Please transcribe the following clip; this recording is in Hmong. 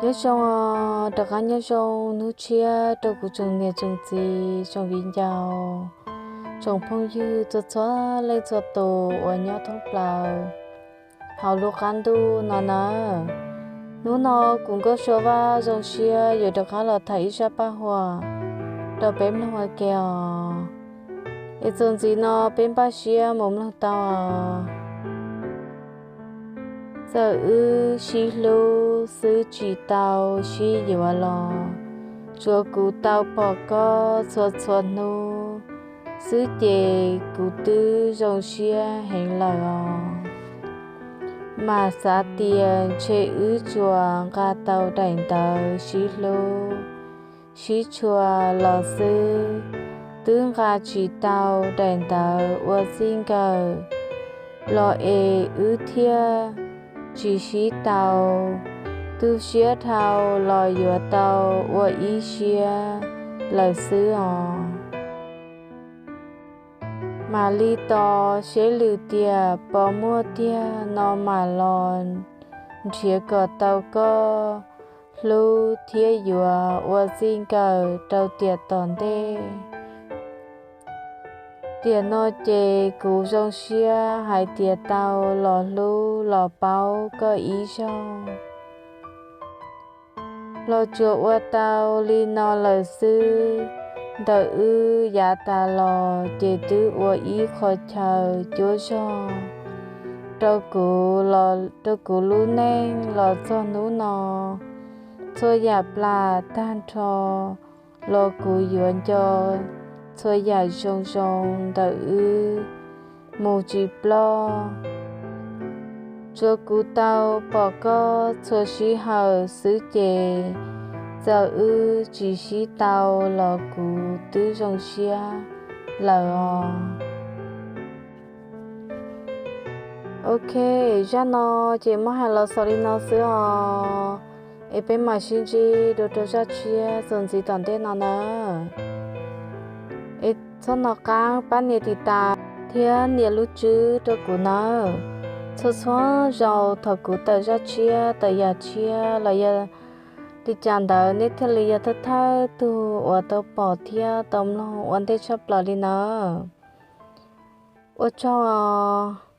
Nyob zoo, rov qab nyob zoo hnub tshiab rau kuv tsoom niam tsoom txiv, tsoom viv ncaus, tsoom phooj ywg txhua txhua leej txhua tus uas nyob thoob plaws hauv lub qab ntuj no nawb. Hnub no kuv Nkauj Sua Vaj zoo siab yuav rov qab los tham ib zaj paj huam rau peb mloog ua ke os. Es txuas ntxiv no peb npaj siab mus mloog tau os. Txawm wb sib hlub xwb tsis tau sib yuav los, tsuas kuv tau pom koj txhua txhua hnub xwb ces kuv twb zoo siab heev lawm os. Mas xav tias ntshe wb tsuas nqa tau daim ntawv sib hlub sib tshua los xwb, twb nqa tsis tau daim ntawv ua txij nkawm los es wb thiaj tsis sib tau. Tu siab dhau los yuav tau ua ib siab lawm xwb os. Mam li tos seb lwm tiam puas muaj tiag no mam los nrhiav kom tau koj hlub thiab yuav ua txij nkawm rau tiam tom ntej. Tiam no ces kuv zoo siab hais tias tau los hlub los paub koj ib zaug. Los tsuas ua tau li no lawm xwb, ntawm wb yav tas los ces twb ua ib qho chaw cuab zog rau kuv, rau kuv lub neej los txog hnub no. Txhua yam plam tag nrho los kuv yuav nco txhua yam zoo zoo ntawm wb mus tsis ploj. Tsuas kuv tau pom koj txhua sij hawm xwb ces txawm wb tsis sib tau los kuv twb zoo siab lawm os. Ok, zaj no ces muab hais los xaus li no xwb os. Es peb mam sib ntsib dua rau zaj tshiab txuas ntxiv tom ntej no nawb. Es txhob hnov qab pab nias tiv tas thiab nias lub tswb rau kuv nawb. Txhua txhua zaus thaum kuv tawm zaj tshiab tawm yam tshiab los yog li cas ntawd nej thiaj li yog thawj thawj tug uas tau pom thiab tau mloog ua ntej tshaj plaws li nawb. Ua tsaug os.